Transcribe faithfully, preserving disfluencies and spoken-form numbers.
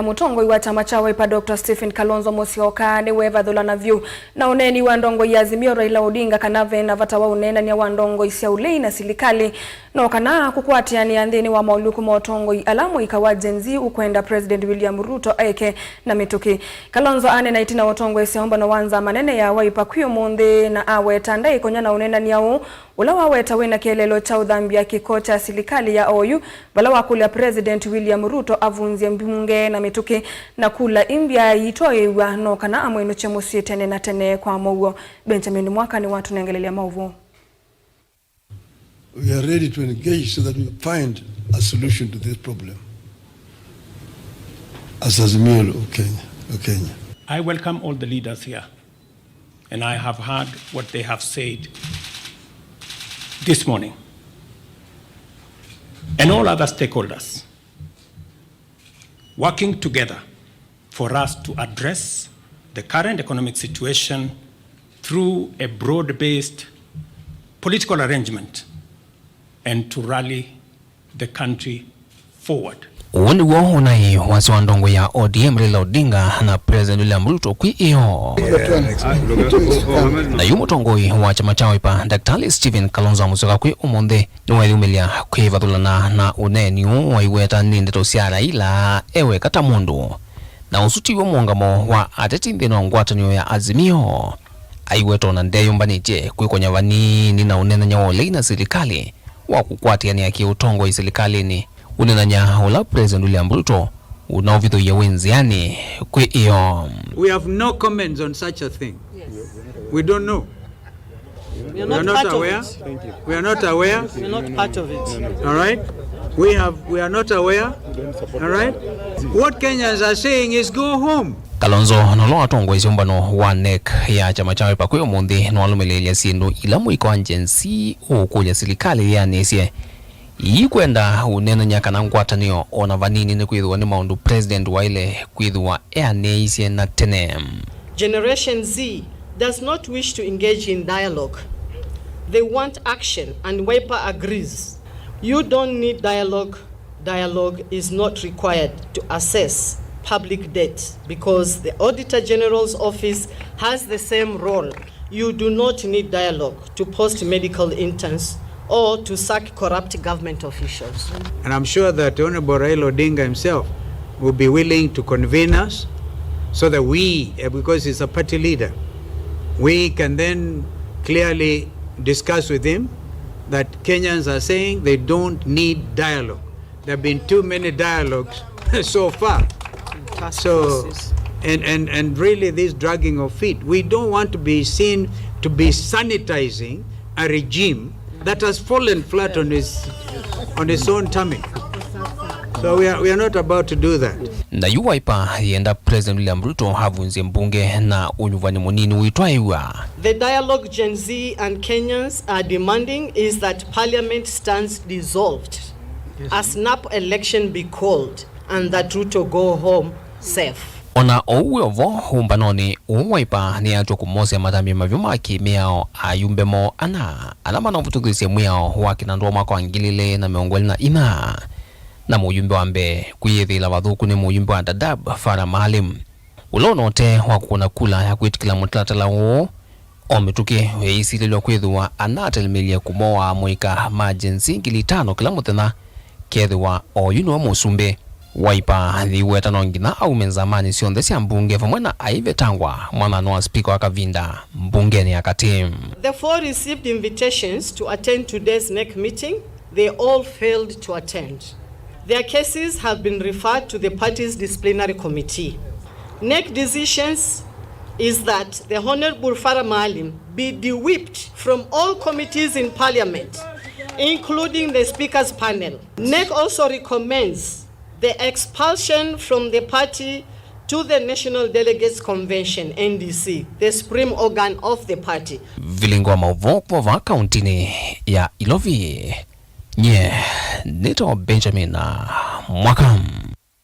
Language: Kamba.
Mũtongoi wa kyama kya Wiper, Doctor Stephen Kalonzo Musyoka, nĩweevathũlana vyũ na ũneeni wa ndongoi ya Azimio, Raila Odinga, kana ve na vata wa ũneenany'a wa ndongoi sya ũlei na silikalĩ, no kana kũkwatĩanĩa nthĩnĩ wa maũlũku ma ũtongoi ala mũika wa Gen Z ũkwenda President William Ruto eke na mĩtũkĩ. Kalonzo aneena ĩtina wa ũtongoesya ũmbano wa nzama nene ya Wiper kwĩ ũmũnthĩ, na aweta ndaĩkonya na ũneenany'a ũũ ũla waweta wĩna kĩeleelo kya ũthambya kĩko kya silikalĩ ya oyu, vala wakũlya President William Ruto avunzye mbunge na mĩtũkĩ, na kula imbya iitwaĩĩw'a, no kana amwĩnũkye mũsyĩ tene na tene. Kwa mũuo, Benjamin Mwaka nĩwatũnengelelya maũvoo. We are ready to engage so that we find a solution to this problem as Azimio of Kenya, of Kenya. I welcome all the leaders here, and I have heard what they have said this morning, and all other stakeholders working together for us to address the current economic situation through a broad-based political arrangement and to rally the country forward. Ũũ nĩw'o ũnaĩ wasya wa ndongoi ya O D M Raila Odinga na President William Ruto kwĩ ĩoo. Na yu mũtongoi wa kyama kya Wiper, Daktari Stephen Kalonzo Musyoka kwĩ ũmũnthĩ nĩweyumĩlya kwĩvathũlana na ũneeni ũũ waiweta nĩ ndeto sya Raila e weka ta mũndũ, na ũsu tiw'o mũũngamo wa ateti nthĩnĩ wa ngwatanĩo ya Azimio. Aiweta ona ndeyũmbanĩtye kwĩkonya vanini na ũneenany'a wa ũlei na silikalĩ wa kũkwatĩanĩa kĩũtongoi silikalĩnĩ, ũneenany'a ũla President William Ruto ũnaũvithũie wĩ nzĩanĩ kwĩ ĩoo. We have no comments on such a thing. We don't know. We are not aware. We are not aware. We are not part of it. All right? We have, we are not aware. All right? What Kenyans are saying is go home. Kalonzo, na ũla watongoesye ũmbano wa nec ya kyama kya Wiper kwĩ ũmũnthĩ, nĩwalũmĩlĩĩlya syĩndũ ila mũika wa Gen Z ũũkũlya silikalĩ yĩanĩsye. Iikwenda ũneenany'a kana ngwatanĩo ona vanini nĩkwĩthĩwa nĩ maũndũ President waĩle kwĩthĩwa eanĩisye na tene. Generation Z does not wish to engage in dialogue. They want action, and Wiper agrees. You don't need dialogue. Dialogue is not required to assess public debt because the Auditor General's office has the same role. You do not need dialogue to post medical interns or to sack corrupt government officials. And I'm sure that Honorable Raila Odinga himself will be willing to convene us so that we, eh, because he's a party leader, we can then clearly discuss with him that Kenyans are saying they don't need dialogue. There have been too many dialogues so far. So, and, and, and really this dragging of feet, we don't want to be seen to be sanitizing a regime that has fallen flat on its, on its own tummy. So we are, we are not about to do that. Na yu Wiper yenda President William Ruto avunzye mbunge na ũnyuvani mũnini ũitwaĩw'a. The dialogue Gen Z and Kenyans are demanding is that parliament stands dissolved, a snap election be called, and that Ruto go home safe. Ona oou wĩ o vo, ũmbanonĩ ũũ Wiper nĩyatw'a kũmosea matambya mavyu ma kĩ-mĩao ayumbe moo ana ala manaũvĩtũkĩsya mwĩao wa kĩnandũ wa mwaka wa ngili ilĩ na mĩongo ĩlĩ na inya, na mũyumbe wa mbee kwĩyĩthĩĩla vathũku nĩ mũyumbe wa Dadaab, Farah Maalim, ũla ũna ũtee wa kũkũna kula ya kwĩtĩkĩla mũtalatala ũũ. O mĩtũkĩ yĩisilĩlw'a kwĩthĩwa anatelemelye kũmoaa mũika ma Gen Z ngili itano kĩla mũthenya, kethĩwa oyu nĩwe mũsumbĩ. Wiper yĩiweta no nginya aume nzamanĩ syonthe sya mbunge vamwe na aivetangwa mwananĩ wa spika wa kavinda mbungenĩ ya katĩ. The four received invitations to attend today's nec meeting. They all failed to attend. Their cases have been referred to the party's disciplinary committee. nec decisions is that the Honorable Farah Maalim be de-whipped from all committees in parliament, including the speaker's panel. nec also recommends the expulsion from the party to the National Delegates Convention, N D C, the supreme organ of the party. Vilingo wa maũvoo kuma vaa kauntinĩ ya Ilovi, nyie nĩtawa Benjamin Mwaka.